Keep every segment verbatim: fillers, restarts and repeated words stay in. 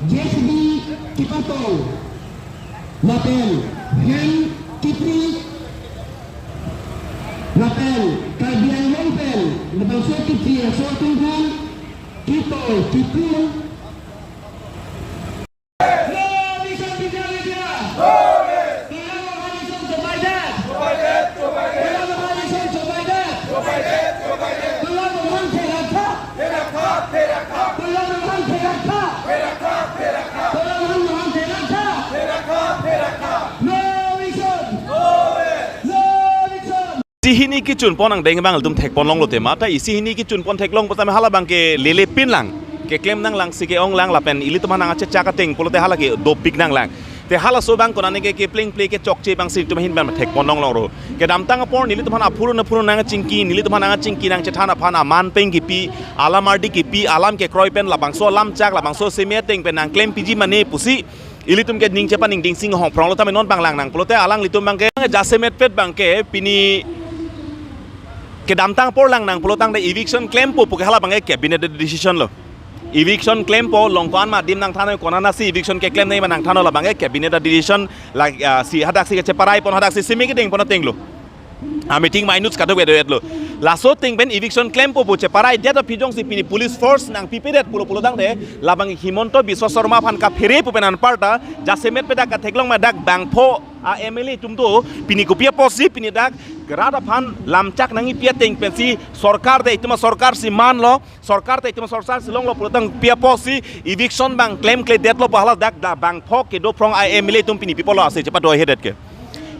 J C B kepatong lapen hand kepri lapen Karbi Anglong pen labangso kepri aso atum aphan ketoi kepri. Isi hini kechun pon angdeng abang ilitum thekpon longlo tema, ta isi hini kechun pon theklong pu tame hala abang ke lele pin lang, keklem nanglang si ke-ong lang lapen ilitum aphan nangchechak ateng pulote hala ke dopik nanglang. Te halaso abang konane ke kepleng ple kechokche abang si ilitum ahin abang thekpon longlong ro. Kedamtang apor nelitum aphan aphurun aphurun nangchingki, nelitum aphan nangchingki nangchethan aphan aman pen kipi, alam ardi kipi, alam kekroi pen labangso alam chak, labangso seme ateng pen nangklem piji mane pusi ilitum ke ning chepaningding sing hong phrong lo tame non abang lang nang pulote alanglitum abang ke jasemetpet abang ke pini kedamtang apor lang nang pulo tangte eviction klempo pu ke hala abang ke cabinet decision lo. Eviction klempo, long ko-an ma adim nangthannon, konatsi eviction keklem nangji ma nangthannon, labang ke cabinet decision la, ah, si hadak si cheparai pon hadak si seme kedeng pon ateng lo. A meeting minutes kadokave do-et lo. Laso ateng pen eviction klempo pu cheparai det aphi jongsi pini police force nangpipedet pulo pulo tangte labang Himanta Biswa Sarma aphan kaphere pu pen anparta jasemetpet dak katheklong ma dak bangpho a M L A atum do pini kopi apotsi pini dak rat aphan lamchak nangji pi ateng pensi sorkar te itum asorkar si manlo, sorkar te itum asorkar si longlo pulo tang pi apotsi eviction abang klemkledet lo pu hala dak dak bangpho kedo phrong a M L A atum pini pi apotlo ase chepado hedet ke.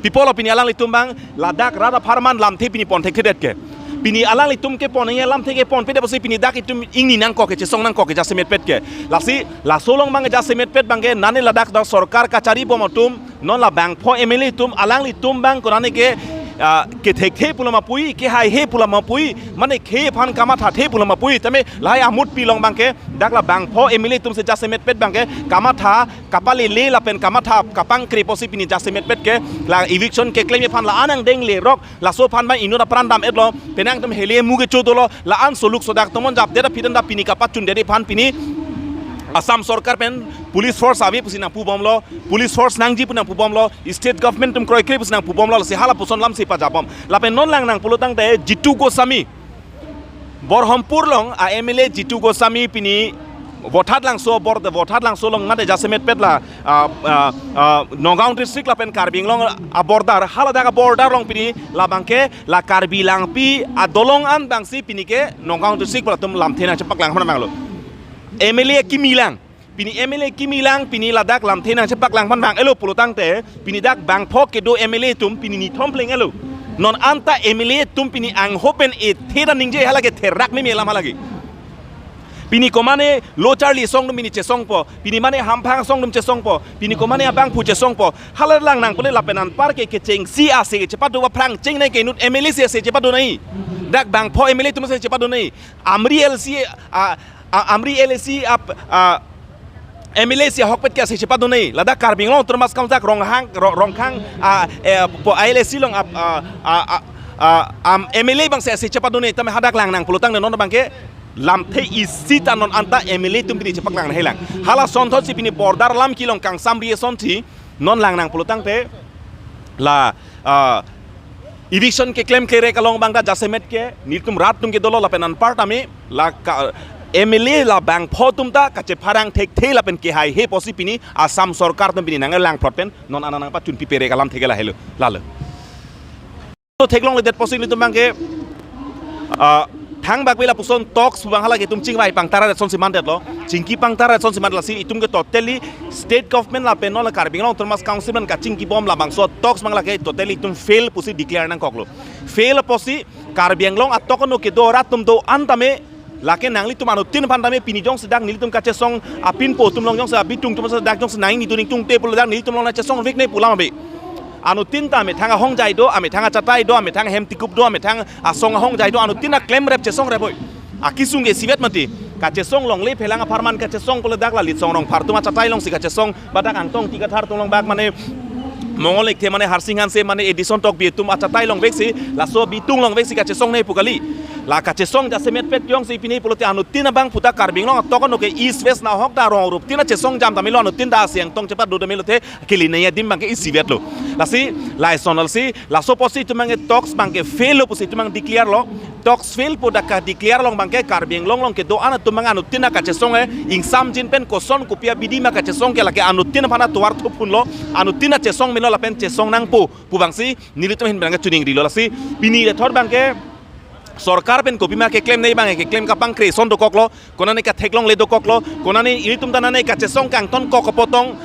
Pi apotlo pini alanglitum abang ladak rat apharman lamthe pini pon thekthedet ke. Pini alanglitum kepon nangji alamthe kepon pede pusi pini dak itum ingni nangkok ke chesong nangkok ke jasemetpet ke. Lasi laso along abang jasemetpet abang ke nane ladak dak sorkar kachari bom atum non la bangpho M L A atum alanglitum abang konane ke, ah, kethekthe pulo ma pui, kehaihe pulo ma pui, mane khei aphan kamathathe pulo ma pui, tame lahai amut pi along abang ke dak la bangpho M L A atum si jasemetpet abang ke kamatha kapalele lapen kamatha kapangkre pusi pini jasemetpet ke la eviction keklemji aphan la-an angdeng lerok laso aphan abang inut apran dam-et lo, penang atum hele mu kecho dolo, la-an soluk sodak tomon japdet aphi tangte pini kapachundet aphan pini Assam sorkar pen police force ave pusi nangpubomlo, police force nangji pu nangpubomlo, state government atum kroikre pusi nangpubomlo, lasi hala puson alam si pajabom. Lapen non lang nang pulo tangte Jitu Goswami, Borhampur along a M L A Jitu Goswami pini Vothatlangso abor-, Vothatlangso along mate jasemetpet la, ah, ah, ah, Nagaon district lapen Karbi Anglong a-border, hala dak a-border along pini labang ke la Karbi Langpi adolong an abang si pini ke Nagaon district pu latum lamthe nangchepaklang aphan abang lo. M L A kimi lang. Pini M L A kimi lang, pini ladak lamthe nangchepaklang aphan abang-et lo pulo tangte pini dak bangpho kedo M L A atum pini nithom pleng-et lo. Non anta M L A atum pini angho pen ethe ta ningje hala ke therak meme alam hala ke. Pini komane lo charli asong atum pini chesongpo, pini mane hamphang asong atum chesongpo, pini komane abangphu chesongpo. Hala lang nang pule lapen anpar ke kechengsi ase chepado aphrang chengnei ke inut M L A si ase chepado nangji. Dak bangpho M L A atum ase chepado nangji. Amri L C, ah, ah, Amri L A C ap, ah, M L A si ahokpet ke ase chepado nangji. Ladak Karbi Anglong Autonomous Council Ronghang, Ro-, Rongkhang, ah, eh, po I L A C along ap, ah, ah, ah, ah, am, M L A abang si ase chepado nangji. Tame hadak lang nang pulo tangte non abang ke lamthe isi ta non anta M L A atum pini chepaklang nangji lang. Hala asonthot si pini border alam kelong kangsam ri asonsi non lang nang pulo tangte la, ah, eviction keklemkle rek along abang ta jasemet ke nelitum rat atum ke dolo lapen anpar tame la ka, M L A la bangpho atum ta kachepharang thekthe lapen kehaihe pusi pini Assam sorkar atum pini nanglang phrot pen non anang nangpachunpi pere alamthe ke lahelo, lalo. To theklongledet pusi nelitum abang ke, ah, thangbak pi lapuson talks pu abang hala ke itum chingvai pangtara asonsi mandetlo, chingki pangtara asonsi mandetlo, si itum ke totally state government lapen non la Karbi Anglong Autonomous Council pen kachingkibom labangso talks abang la ke totally itum fail pusi declare nangkoklo. Fail pusi Karbi Anglong atok ano kedo rat atum do-an tame, lake nanglitum anuttin aphan tame pini jongsi dak nelitum kachesong apinpo atum along jongsi abitung atum dak jongsi nangning dun ingtungte pulo dak nelitum along nangchesongvek nangji pu alam ave. Anuttin ta amethang ahongjai do, amethang achatai do, amethang ahem tikup do, amethang asong ahongjai do, anuttin ta klemrep chesongrep oi. Akesung ke isivet mati. Kachesong longle phelang apharman kachesong pulo dak la Litsong Rongphar atum achatai alongsi kachesong, ba dak Angtong Ingti Kathar atum along bak mane Mongol Ekthe mane Harsing Hanse mane Edison Tokbi atum achatai alongvek si, laso abitung alongvek si kachesong nangji pu kali. La kachesong jasemet pet jongsi pini pulote anuttin abang puta Karbi Anglong atok ano ke East West nahok ta rong rup tin achesong jam tame lo, anuttin ta asi angtong chepat do tame lo te, kili nai adim abang ke isivet lo. Lasi lason lasi laso apotsi itum abang ke talks abang ke fail lo pusi itum abang declare lo. Talks fail pu dak ka-declare along abang ke Karbi Anglong along kedo-an atum abang anuttin akachesong e ingsamjin pen koson kopi abidi ma kachesong ke lake anuttin aphan atovar thup un lo, anuttin achesong meno lapen chesong nangpo pu abangsi nelitum ahin abang ke chuning rilo. Lasi pini le thot abang ke sorkar pen kopima keklem nai abang ke keklem kapangkre ason dokok lo, konane katheklongle dokok lo, konane ilitum ta nane kachesong kangton kok apotong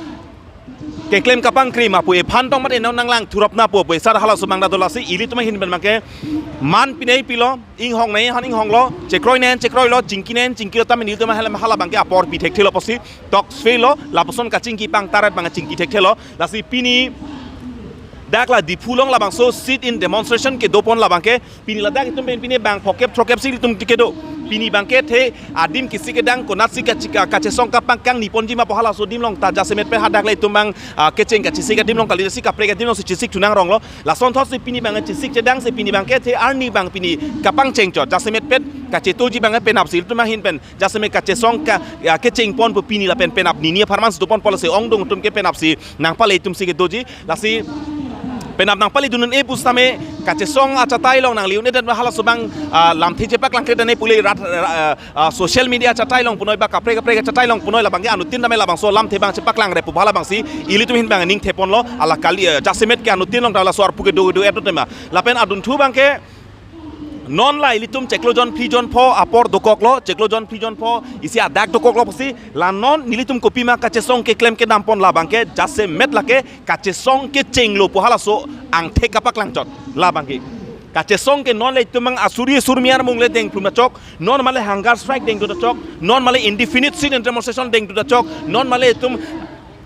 keklem kapangkre ma pu ephan tong mate non nanglang thurap na pu pu esar halaso abang ta do. Lasi ilitum ahin pen abang ke man pinei pilo, inghong nai han inghong lo, chekroi nai chekroi lo, chingki nai chingki lo, tame nelitum hala hala abang ke apor pi thekthelo apotsi talks fail lo, lapuson kachingki pangtarat abang chingki thekthelo. Lasi pini dak la Diphu along labangso sit-in demonstration kedopon la abang ke pini ladak itum pen pini bang phokep throkep si itum kedo. Pini abang ke the adim kisi kedang konatsi kachika kachesong kapangkang niponji ma pu halaso adim along ta jasemet pen hadak le itum abang, ah, kecheng kachesik adim along kali si kaprek adim along si chesik thunang rong lo. Lason thot si pini abang chesik chedang si pini abang ke the arni abang pini kapangcheng chot jasemet pet kachetoji abang penap si itum ahin pen jasemet kachesong ka, ya, kechengpon pu pini lapen penap nini apharman si doponpo lasi ongdung atum ke penap si nangpale atum si kedoji. Lasi penap nangpale dun un-e pusitame kachesong achatai along nangli un-e dan halaso abang, ah, lamthe chepaklangkle dan-e pule rat, ah, ah, social media achatai along punoi ba kaprek kaprek achatai along punoi la abang ke anuttin tame labangso lamthe abang chepaklangre pu hala abangsi ilitum ahin abang ningthepon lo, ala kali, ah, jasemet ke anuttin along ta laso arpu kedo do eto tema. Lapen adunthu abang ke non la ilitum chiklo jon phli jon pho apor dokok lo, chiklo jon phli jon pho isi adak dokok lo pusi la non nelitum kopima kachesong keklem kedampon la abang ke jasemet lake kachesong kechenglo pu halaso angthek kapaklang chot la abang ke. Kachesong ke non le itum abang asuri asur miar mung le dengplum ta chok, non male hunger strike dengdu ta chok, non male indefinite sit-in demonstration dengdu ta chok, non male itum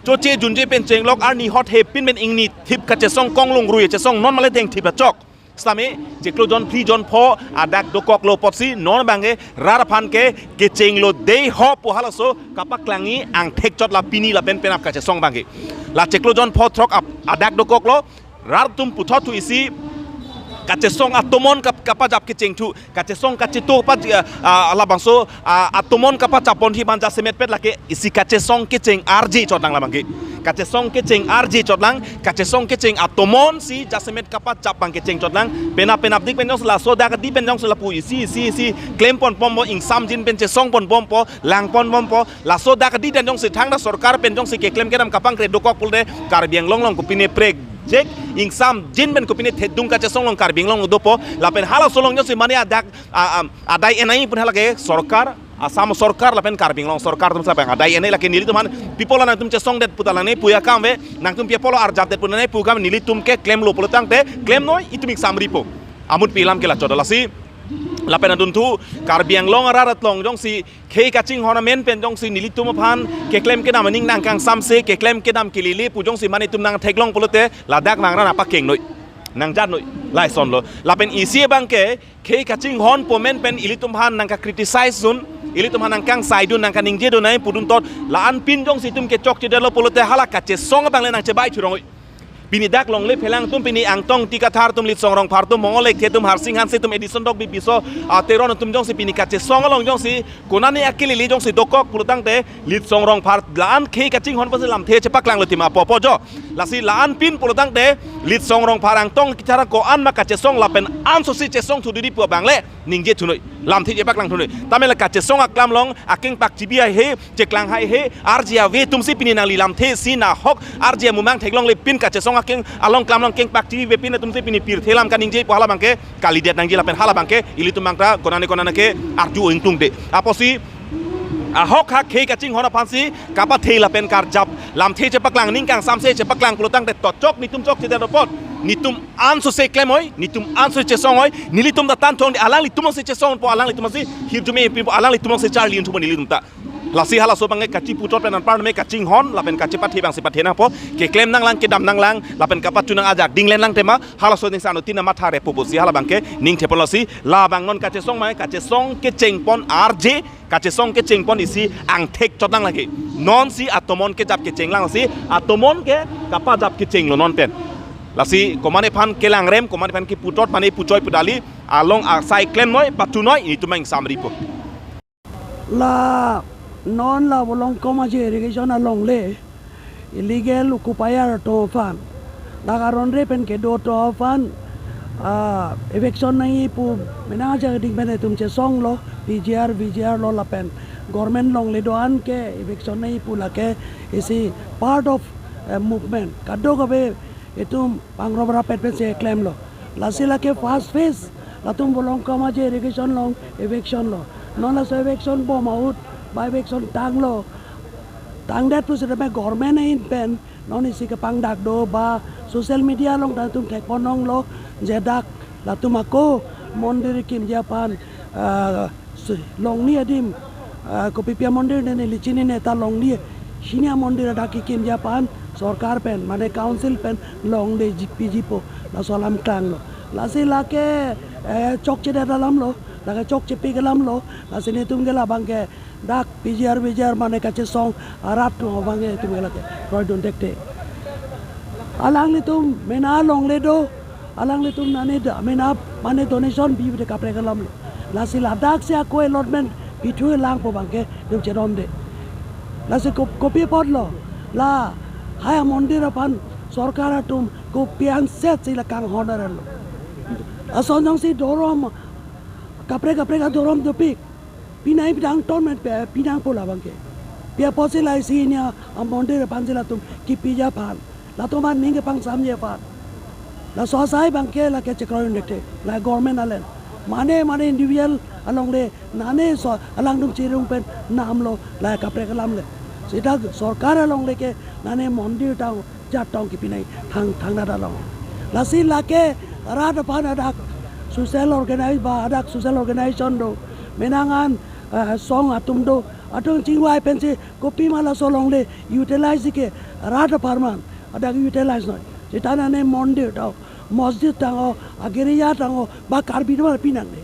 choche junje pen chenglok arni hot he pin pen ingni thip kachesong konglong rui chesong non male dengthip ta chok. Sitame chiklo jon phli jon pho adak dokok lo apotsi non abang ke rat aphan ke kechenglo dei ho pu halaso kapaklangji angthek chot la pini lapen penap kachesong abang ke. La chiklo jon pho throk ap-, adak dokok lo, rat atum puthot thu isi kachesong atomon kap-, kapajap kecheng thu, kachesong kacheto pa, ah, ah, labangso, ah, atomon kapachapon hi ban jasemet pet lake isi kachesong kecheng arje chot lang la abang ke. Kachesong kecheng arje chot lang, kachesong kecheng atomon si jasemet kapachap abang kecheng chot lang. Penap penap dik pen jongsi laso dak di pen jongsi lapu isi isi isi klempon bompo, ingsamjin pen chesongpon bompo, langpon bompo, laso dak di dan jongsi thangta sorkar pen jongsi keklem kedam kapangkre dokok pulote Karbi Anglong along kopine prekjek, ingsamjin pen kopine thedung kachesong along Karbi Anglong dopo, lapen halaso along jongsi mane adak, a, a, adai enai pun halake sorkar, Assam sorkar lapen Karbi Anglong sorkar atum si abang adai enai lake nelitum aphan pi apot la nangtum chesongdet puta lang ne pu akam ave, nangtum pi apot la arjapdet puta lang ne pu akam nelitum ke klemlo pulo tangte klemnoi, itum ingsam ripo. Amut pi alam ke la chot lasi. Lapen adunthu Karbi Anglong arat along jongsi khei kachinghon amen pen jongsi nelitum aphan keklem kedam aning nangkangsamse, keklem kedam kelele pu jongsi mane itum nangtheklong pulote ladak vangran apa kengnoi, nangjatnoi, lason lo. Lapen isi abang ke khei kachinghon pu amen pen ilitum aphan nangka-criticize dun, ilitum aphan nangkangsai dun, nangkaningje dun nai pudun tot, la-an pin jongsi itum kechokche detlo pulote hala kachesong abang le nangchebai thurongoi. Pini dak longle phelang atum, pini Angtong Ingti Kathar atum, Litsong Rongphar atum, Mongol Ekthe atum, Harsing Hanse atum, Edison Tokbi, Biso, ah, Teron atum jongsi pini kachesong along jongsi konane akelele jongsi dokok pulo tangte Litsong Rongphar la-an khei kachinghon pensi lamthe chepaklanglo tima popo jo. Lasi la-an pin pulo tangte Litsong Rongphar, Angtong Ingti Kathar ko-an ma kachesong lapen ansosi chesong thu didi pu abang le ningje thunoi, lamthe chepaklang thunoi. Tame la kachesong aklam along akeng pakchibi haihe, cheklang haihe, arje ave atum si pini nangli lamthe si nahok arje amumang theklongle pin kachesong akeng along klam along keng pakchibi ave pin atum si pini pirthe lam kaningje pu hala abang ke kalidet nangji lapen hala abang ke ilitum abang ta konane konane ke arju ingtungde. Apotsi ahok ha khei kachinghon aphansi kapathe lapen karjap lamthe chepaklang, ningkangsamse chepaklang pulo tangte tochok nitum chokche det apot, nitum ansose klemoi, nitum ansose chesongoi, nelitum ta tangtong de alanglitum si chesongpo, alanglitum si hirjume pipo, alanglitum si charli untupo nelitum ta. Lasi halaso abang ke kachiputhot pen anparme kachinghon lapen kachepathe abangsi pathe nangpo, keklem nanglang, kedam nanglang, lapen kapachunang ajak dinglen lang tema, halaso ning sano tina matha repo pusi hala abang ke ningthepon lasi, la abang non kachesong mai, kachesong kechengpon arje, kachesong kechengpon isi angthek chot lang lake. Non si atomon kejap kecheng lang si, atomon ke kapajap kechenglo non pen. Lasi komatne aphan kelangrem, komatne aphan kiputot mane puchoi pudali, along asai klemnoi, patunoi, itum ingsamripo. La non la Volongkom Aje irrigation alongle illegal occupier atum aphan, dak aron re pen kedo atum aphan, ah, eviction nangji pu mena aja ding pen itum chesonglo, P G R, V G R lo lapen government longle do-an ke eviction nangji pu lake isi part of, eh, movement. Kadokave itum pangrop rapet pensi klemlo. Lasi lake first phase, latum Volongkom Aje irrigation along eviction lo. Non laso eviction bom ahut, ba eviction tanglo. Tangdet pusitame government ahin pen, non isi kepangdak do ba social media along ta itum thekpon longlo, je dak latum ako mondir kimji aphan, ah, si, longle adim, ah, kopi pi amondir ne neli chinine ta longle, hini amondir adak kikimji aphan sorkar pen, mane council pen longle ji-, piji po, laso alam klanglo. Lasi lake, eh, chokchedet alamlo, lake chokchepik alamlo, lasi netum ke labang ke dak P G R V G R mane kachesong arat atum abang ke itum ke lake kroidun thekthe. Alanglitum mena longle do, alanglitum nane da, mena mane donation bi de kaprek alamlo. Lasi ladak si ako allotment pithu langpo abang ke itum chedonde. Lasi kop-, kopi apotlo, lahai amondir aphan sorkar atum kopi anset si la kanghon arlo. Ason jongsi dhorom, kaprek kaprek adhorom dopik, pinai pidang ton men pe, pinangpo labang ke. Pi apotsi la isi hini amondir aphansi latum kipiji aphan, latum aning kepangsamji aphan. Laso asai abang ke lake chekroidun thekthe, la government alen. Mane, mane individual alongle, nane so alangtum chirung pen namlo, la kaprek alam le. Sita sorkar alongle ke nane mondir tang jat tong kipinai thang, thangnatta long. Lasi lake rat aphan adak social organize ba adak social organization do, menangan, eh, song atum do, atum chingvai pensi kopima laso alongle utilize ke rat apharman adak utilize noi. Sita nane mondir tang, masjid tang o, agirja tang o, ba Karbi do pinang de.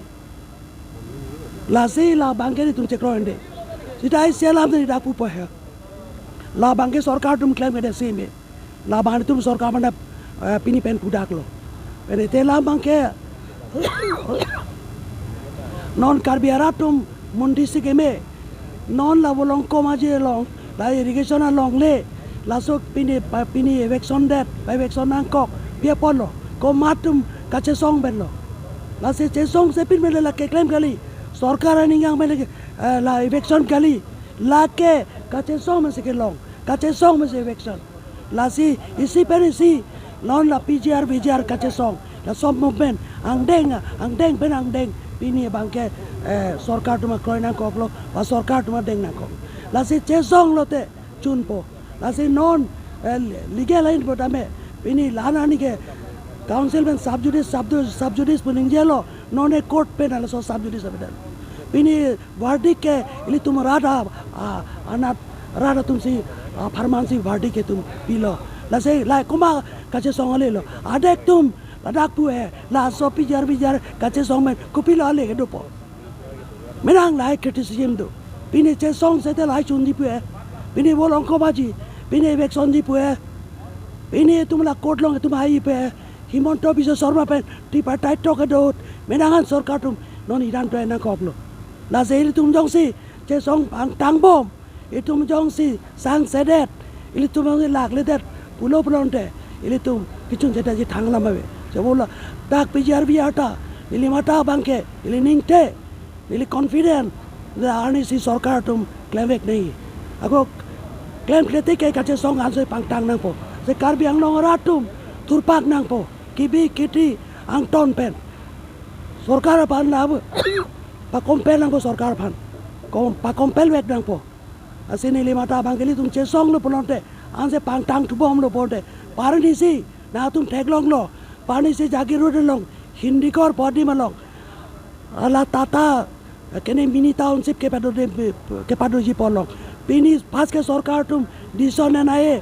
Lasi labang ke itum chekroidunde. Sita isi alam tadi dak pupo he. Labang ke sorkar atum klemkledet si me. Labang itum sorkar mana, eh, pini pen pudaklo. Pini te labang ke non Karbi arat atum mondir si keme. Non la Volongkom Aje along, la irrigation alongle, laso pini pa, pini eviction det, ba eviction nangkok, pi apotlo, komat atum kachesong pen lo. Lasi chesongse pin pen le lake klem kali, sorkar aning yang pen lake, eh, la eviction kali, lake kachesong masi kelong, kachesong masi eviction. Lasi isi pen isi, non la P G R V G R kachesong, laso movement angdeng, angdeng pen angdeng, pini abang ke, eh, sorkar atum akroi nangkoklo, ba sorkar atum adeng nangkok. Lasi chesonglo te chunpo. Lasi non, eh, legal ahin po tame, pini la nani ke council pen sub judice, sub, sub judice pu ningjelo, non e court pen laso sub judice abedan. Pini verdict ke ilitum rat a, a, anat rat atum si, a, apharman si verdict ke itum pilo. Lasi la komat kachesong ale lo. Adak atum ladak pu he, laso P G R V G R kachesong pen kopilo ale kedopo. Menang lahai criticism do. Pini chesongse te lahai chunji pu he. Pini Volongkom Aje, pini eviction ji pu he. Pini itum la court along itum hai pu he. Himanta Biswa Sarma pen tripartite talk kedo ahut, menangan sorkar atum non iran toi nangkoklo. Lasi ilitum jongsi chesong pangtang bom, itum jongsi sangsedet, ilitum jongsi lakledet pulo pulote, ilitum kechun chedetji thang alam ave. Chevolo dak P G R V R ta, neli mata abang ke, ili ning te, neli confident, la arnisi sorkar atum klemvek nangji. Ako klemkle tik ke kachesong ansi pangtang nangpo. Si Karbi Anglong arat atum thurpak nangpo. Kibi kiti angton pen sorkar aphan la pa-compel nangpo sorkar aphan. Kom-, pa-compel vek nangpo. Lasi neli mata abang ke ilitum chesonglo pulote, ansi pangtang thubomlo pulote, parnisi, nangtum theklonglo, parnisi Jagiroad along, Hindikor pu adim along, hala Tata, kene mini township kepado de, kepadoji pu along. Pini pas ke sorkar atum decision nai,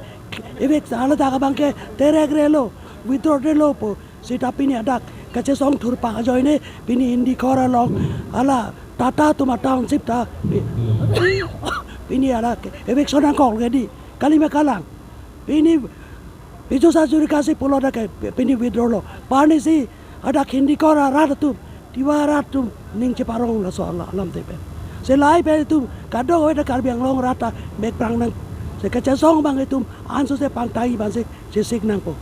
evict hala dak abang ke terek relo, withdraw relo pu. Sita pini adak kachesong thurpak ajoine pini Hindikor along, hala Tata atum atownship ta pi-, pini adak eviction nangkok ke di, kali ma kalang. Pini, Pijor Hajorika si pulo dak ke pini withdraw lo. Arnisi hadak Hindi kor arat atum, Tiwa arat atum ning cheparong laso ala- alamthe pen. Si lahai pen itum kadokave ta Karbi Anglong rat ta mek prang nang. Si kachesong abang itum ansose pangtai abang si chesik nangpo.